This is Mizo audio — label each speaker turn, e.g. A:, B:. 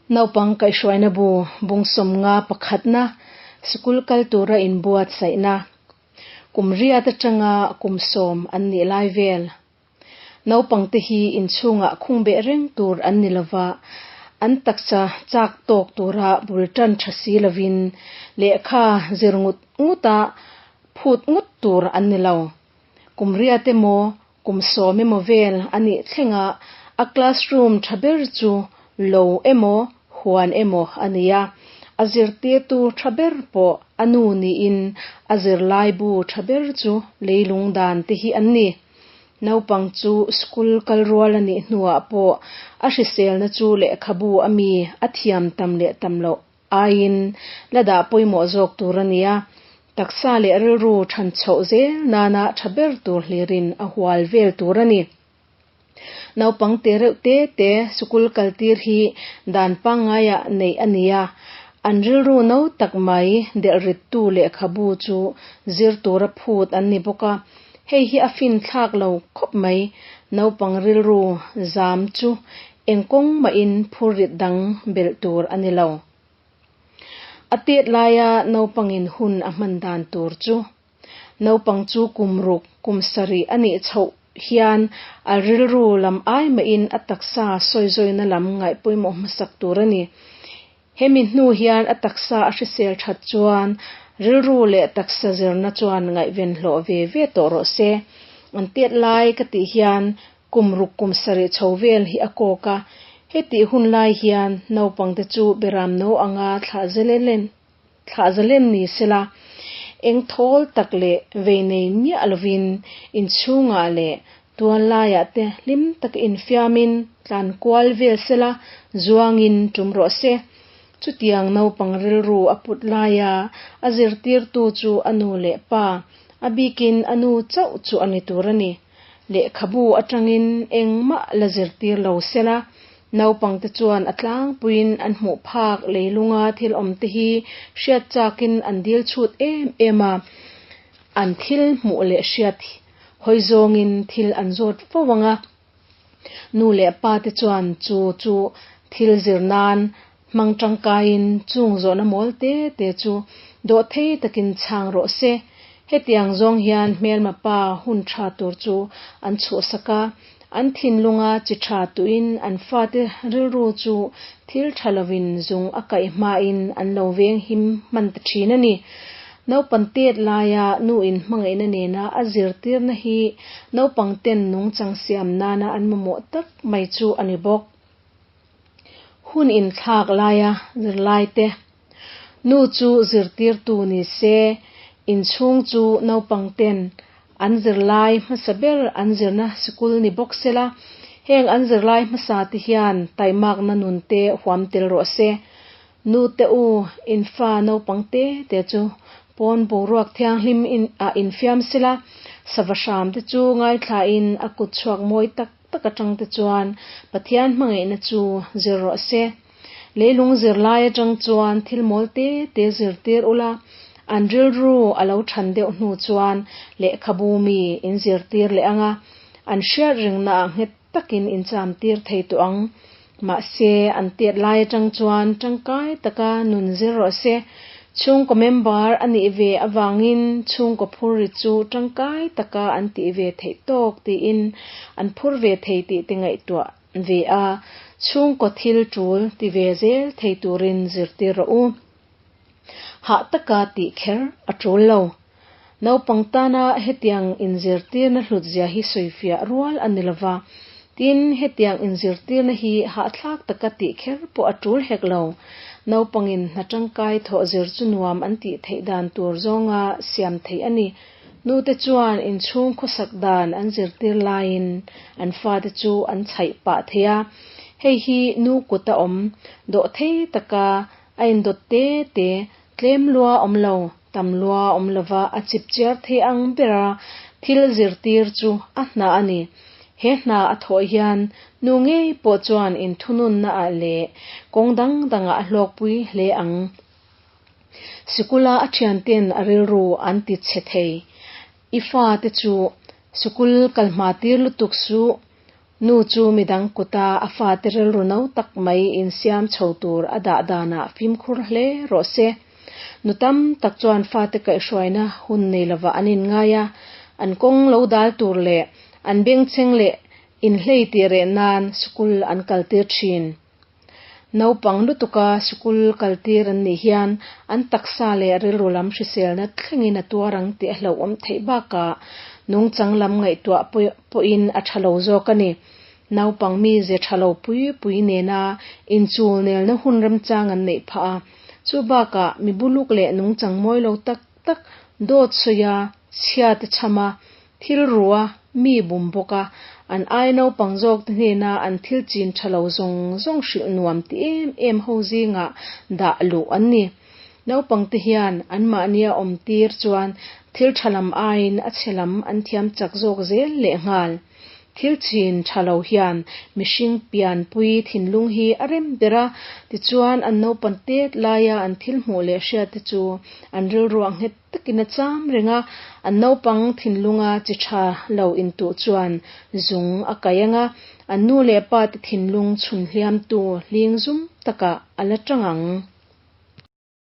A: Naupang kaihhruaina bu bung 50 pakhatna sikul kal tura inbuatsaihna kum riat atanga kum 10 an nih lai vel. Naupangte hi inchhungah khungbeh reng tur an ni lova, an taksa chak tawk tura bul tan tha si lovin lehkha zir ngut nguta phut ngut tur an ni lo. Kum riat emaw, kum 10 emaw vel a nih thlenga a classroom tha ber chu lo emaw, huan emaw a ni a. A zirtirtu tha ber pawh a nu niin a zirlaibu tha ber chu leilung dan te hi an ni. Naupang chu school kal rual a nih hnuah pawh a hriselna chu lehkhabu a mi a thiam tam leh tam loh aiin la dah pawimawh zawk tur a ni a. Taksa leh rilru than chhoh zel nana tha ber tur hlirin a hual vel tur a ni. Naupang te reuh te te sikul kaltir hi dan pangngaiah neih a ni a. An rilru no tak mai delh rittu lehkhabu chu zir tura phut an ni bawk a. Hei hi a fin thlak lo khawp mai. Naupang rilru zam chu eng kawng mahin phurrit dang belh tur a ni lo. A tet laia naupangin hun a hman dan tur chu naupang chu kum 6, kum 7 a nih chhoh hian a rilru lam ai mahin a taksa sawizawina lam ngaih pawimawh hmasak tur a ni. Hemi hnu hian a taksa a hrisel that chuan rilru leh taksa zirna chuan ngaihven hlawh ve ve tawh rawh se. An tet lai ka tih hian kum 6, kum 7 chho vel hi a kawk a. Heti hun lai hian naupangte chu beram no anga thlah zalen ni sela. Eng thawl tak leh vei nei miah lovin inchhungah leh tual laiah te hlim tak infiamin tlan kual vel sela zuangin tum rawh se. Chutiang naupang rilru a put laia a zirtirtu chu a nu leh pa, a bikin a nu chauh chu a ni tur a ni. Lehkhabu atangin engmah la zirtir lo sela. Naupangte chuan a tlangpuiin an hmuh phak leilunga thil awm te hi hriat chakin an dil chhut em em a. An thil hmuh leh hriat hawi zawngin thil an zawt fo anga. Nu leh pa te chuan chu chu thil zir nan hmang tangkaiin chung zawhna mawl te te chu dawh thei takin chhang rawh se. Hetiang zawng hian hmelma pa hun tha tur chu an chhuhsak a. An thinlunga chi tha tuin an fate rilru chu thil tha lovin zung a kaih hmain an lo veng him hman ta thin a ni. Naupang tet laia nu in hmangaihna nena a zirtirna hi naupang ten nungchang siam nana an mamawh tak mai chu a ni bawk. Hun in thlak laia zirlai te. Nu chu zirtirtu ni se, inchhung chu naupang ten an zirlai hmasa ber an zirna sikul ni bawk sela. Heng an zirlai hmasa te hian taimakna nun te huam tel rawh se. Nu te u in fa naupang te te chu pawn boruak thianghlim in a infiam sela. Sava hram te chu ngaithlain a kut chhuak mawi tak tak atang te chuan Pathian hmangaihna chu zir rawh se. Leilung zirlai atang chuan thil mawl te te zirtir ula. An rilru a lo than deuh hnu chuan lehkhabu mi in zirtir leh anga. An hriat ringna ah nghet takin in cham tir thei tawh ang. Mahse an tet lai atang chuan tangkai taka nun zir rawh se. Chhungkaw member a nih ve awangin chhungkaw phurrit chu tangkai taka an tih ve theih tawk tiin an phur ve thei tih te ngaihtuah ve a. Chhungkaw thil tul ti ve zel thei turin zirtir rawh u. Hah taka tih kher a tul lo. Naupang tana hetiang inzirtirna hlut zia hi sawifiah rual a ni lova. Tin hetiang inzirtirna hi hahthlak taka tih kher pawh a tul hek lo. Naupangin hna tangkai thawh zir chu nuam an tih theih dan tur zawnga siam theih a ni. Nu te chuan inchhung khawsak dan an zirtir laiin an fate chu an chhaih pah thei a. Hei hi nu kut a awm dawh thei taka a indawt te te tlem lua awm lo, tam lua awm lova a chip chiar thei ang bera thil zirtir chu a hna a ni. He hna a thawh hian nu ngei pawh chuan inthununna ah leh kawng dang dangah a hlawkpui hle ang. Sikula a thianten a rilru an ti chhe thei. I fa te chu sikul kalhma tir lutuk su. Nu chu midang kuta a fate rilru no tak mai insiam chho tur a dah danah fimkhur hle rawh se. Nu tam tak chuan fate kaihhruaina hun nei lovah an inngai a, an kawng lo dal tur leh an bengchheng leh inhlei tih reh nan sikul an kaltir thin. Naupang lutuka sikul kaltir an nih hian an taksa leh rilru lam hriselna thlengin a tuar ang tih a hlauhawm theih bakah nungchang lam ngaihtuah pawhin a tha lo zawk a ni. Naupang mize tha lo pui pui nena inchulnelna hun remchang an neih phah a, chu bakah mi buluk leh nungchang mawi lo tak tak dawt sawi a, chhiate chham a, thil ru a, mi bum bawk a, an ai naupang zawk te hnena an thil chin tha lo zawng zawng hrilh nuam ti em em ho zingah dah luh an ni. Naupang te hian anmahnia awm tir chuan thil tha lam aiin a chhe lam an thiam chak zawk zel lehnghal. Thil chin tha lo hian mihring pianpui thinlung hi a rem ber a, tichuan an naupan tet laia an thil hmuh leh hriat te chu an rilruah nghet takin a cham reng a, an naupang thinlunga chi tha lo intuh chuan zung a kai ang a, an nu leh pa te thinlung chhun hliamtu hling zum takah a la tang ang.